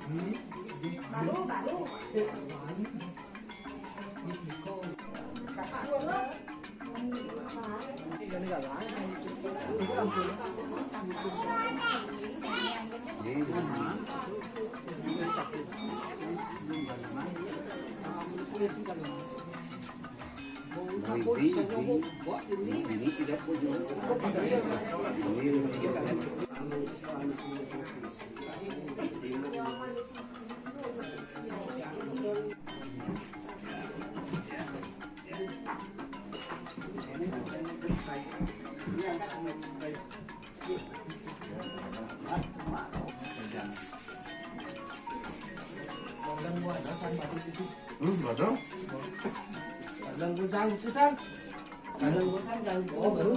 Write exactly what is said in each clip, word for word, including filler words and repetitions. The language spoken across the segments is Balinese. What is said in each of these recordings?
Hmm, betul. Kadang gue sanggup tuh, San. Kadang gue sanggup, oh, baru.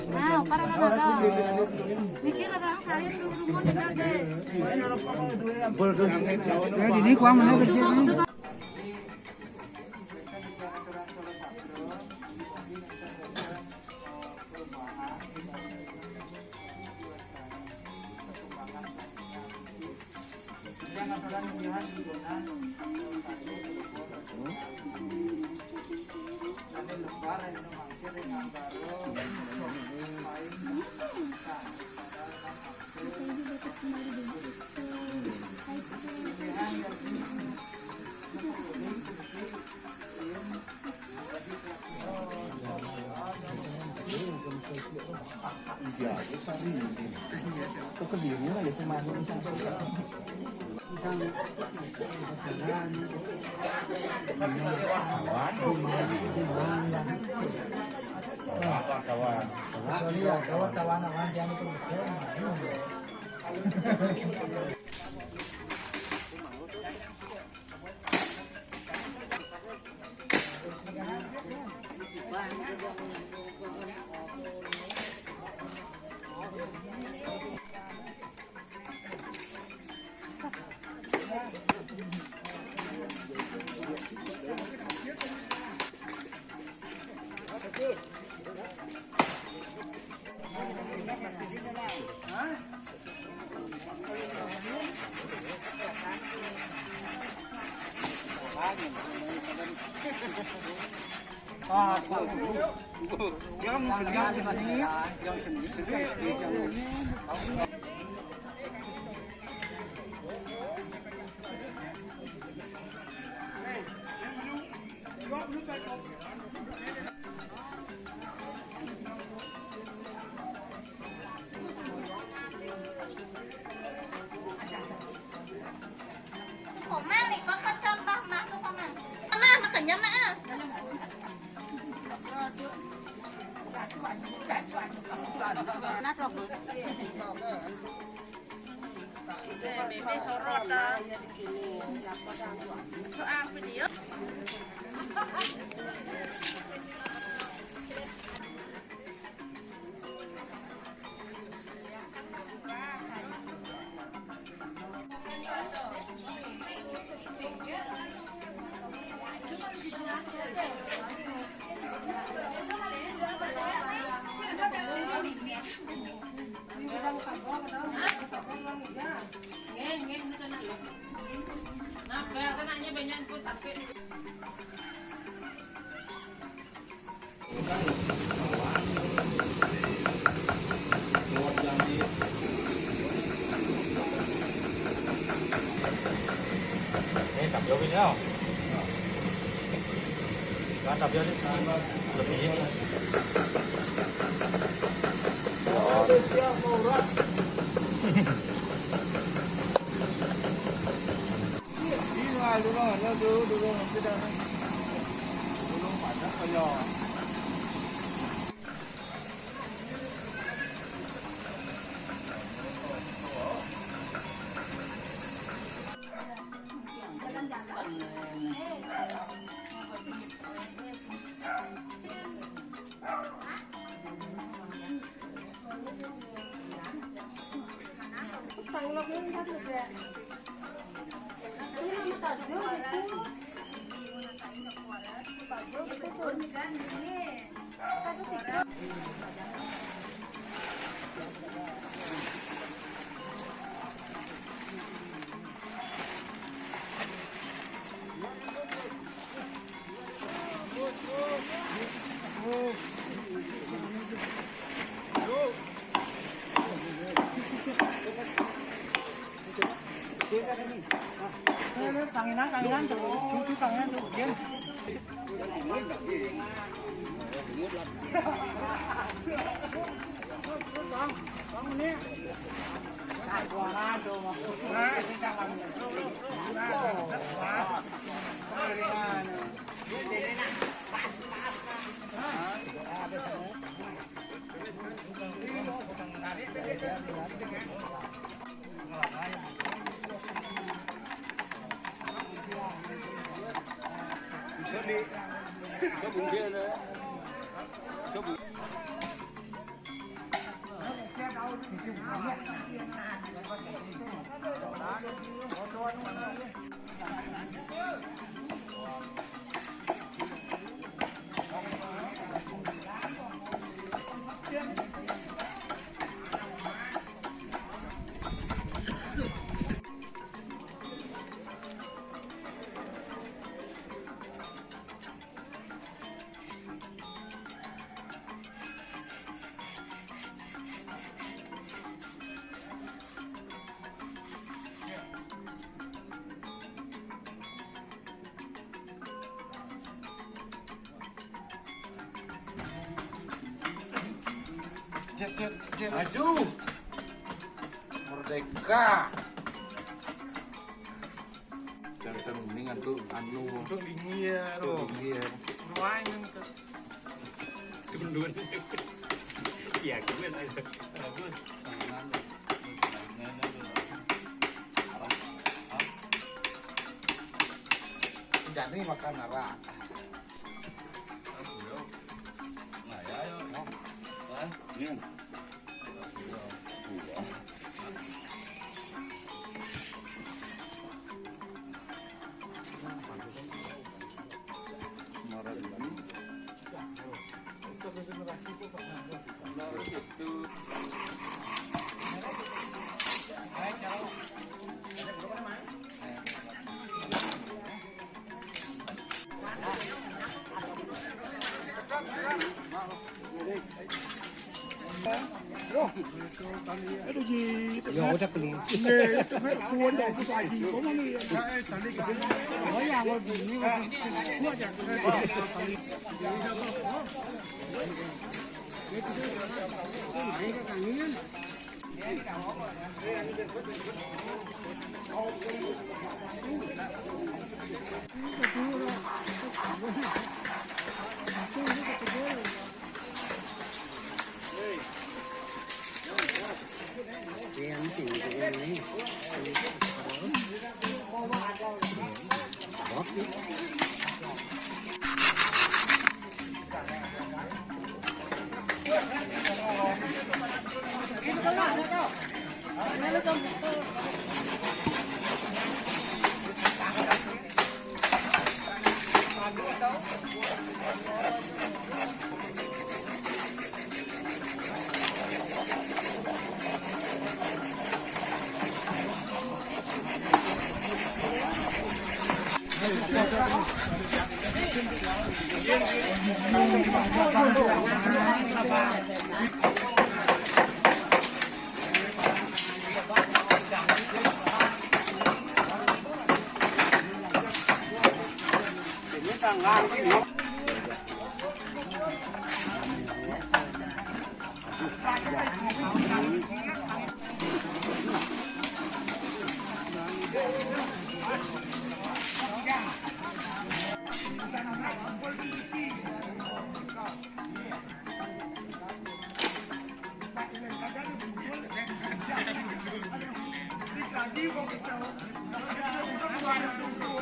Nah, para na daw. Mikir na lang, kaya yung rumon na dati. Ini kuang mana kerja ni? Komang nih, kok kocok bah mah tuh komang. Mah, makannya mah, ah. Nah, kok. Bebe sorot dah. Soal video. Ini tapi ini ya. Kan tapi ini lebih ini. Ada siap murah. Ini dulu, dulu, dulu, dulu, dulu, dulu, pada kayak Tanginan, tanginan, tuh. Cucu tanginan, tuh. Diam. Bisa di, bisa bunyi ada. Bisa bunyi. Jet, jet, jet. Maju. Merdeka. Jangan mendingan tuh anu. Untuk linggir, tuh, loh. Linggir. Ruang yang ke- Gendut. Iya, gemes itu. Bagus. Jadi makan arah. Nah, ya, ayo. Nah, ini.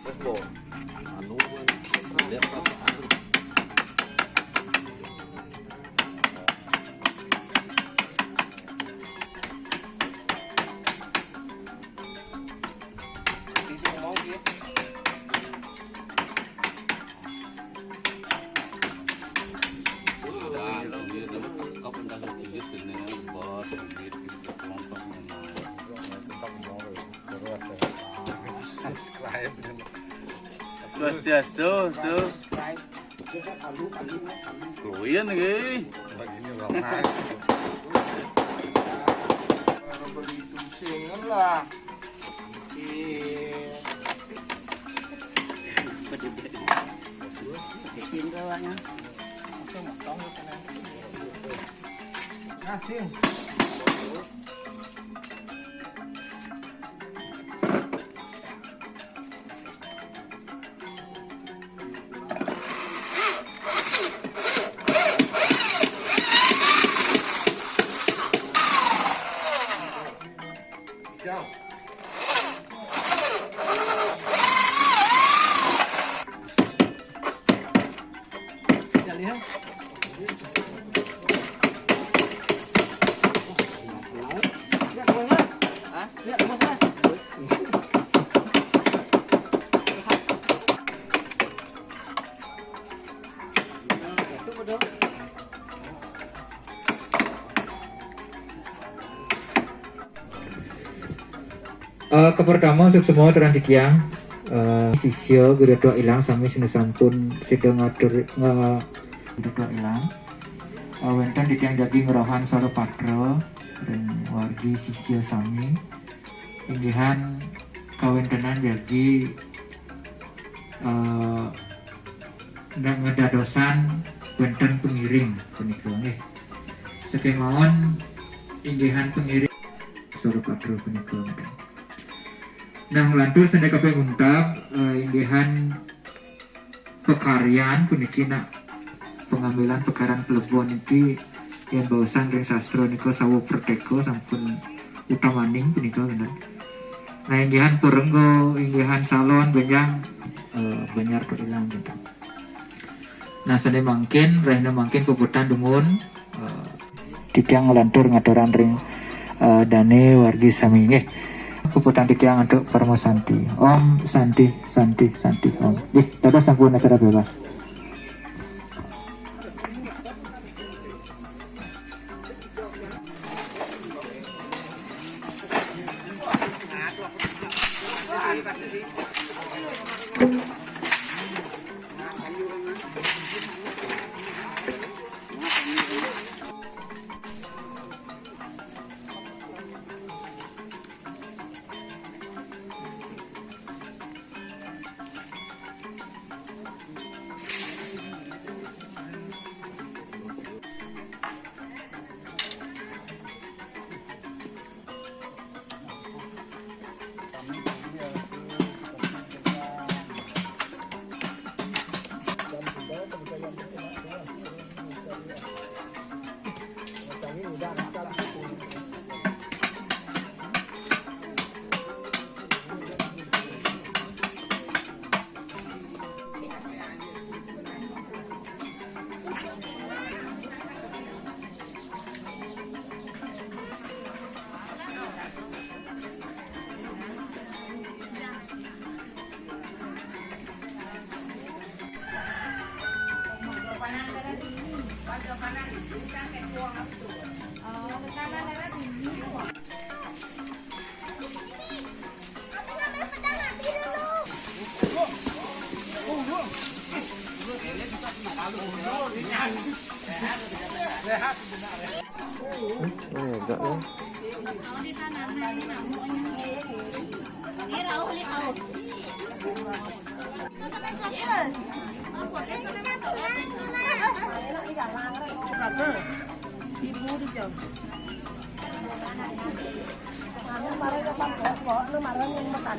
Wes, Bo. Anu, lihat perasaan. Subscribe. Swastiastu, tuh. Subscribe. Kuyen iki. Begini, Bang. Beli tusingan lah. Iya. Bikin bawahnya. Asin. Eh, kepertama, suksma terang titiang, eh, sisya Guru Tua Ilang sami sing sampun sida ngatur, nge-, Guru Tua Ilang. Eh, wénten titiang jagi ngrauhang sora patra ring wargi sisya sami. Inggihan kawéntenan jagi, eh, nda-, ngedadosang wénten pangiring punika nggih. Sakémaon inggihan pangiring sora patra punika. Nah, nglantur sané kaping untat, eh, inggihan pakaryan puniki nak pangambilan pakaryan palebon niki yén baosang ring sastra nika sawa perteka sampun utamaning punika wénten. Nah, inggihan parengga, inggihan salon, bénjang, eh, Banjar Tua Ilang wénten. Nah, sané mangkin, rahina mangkin puputang dumun, eh, titiang nglantur ngaturang ring, eh, dané wargi sami nggih. Puputang titiang antuk parama santi. Om Santi, Santi, Santi, Om. Nggih, dados sampun acara bebas. Ibu di jam. Anu, mari ke pokok, lu mari yang makan.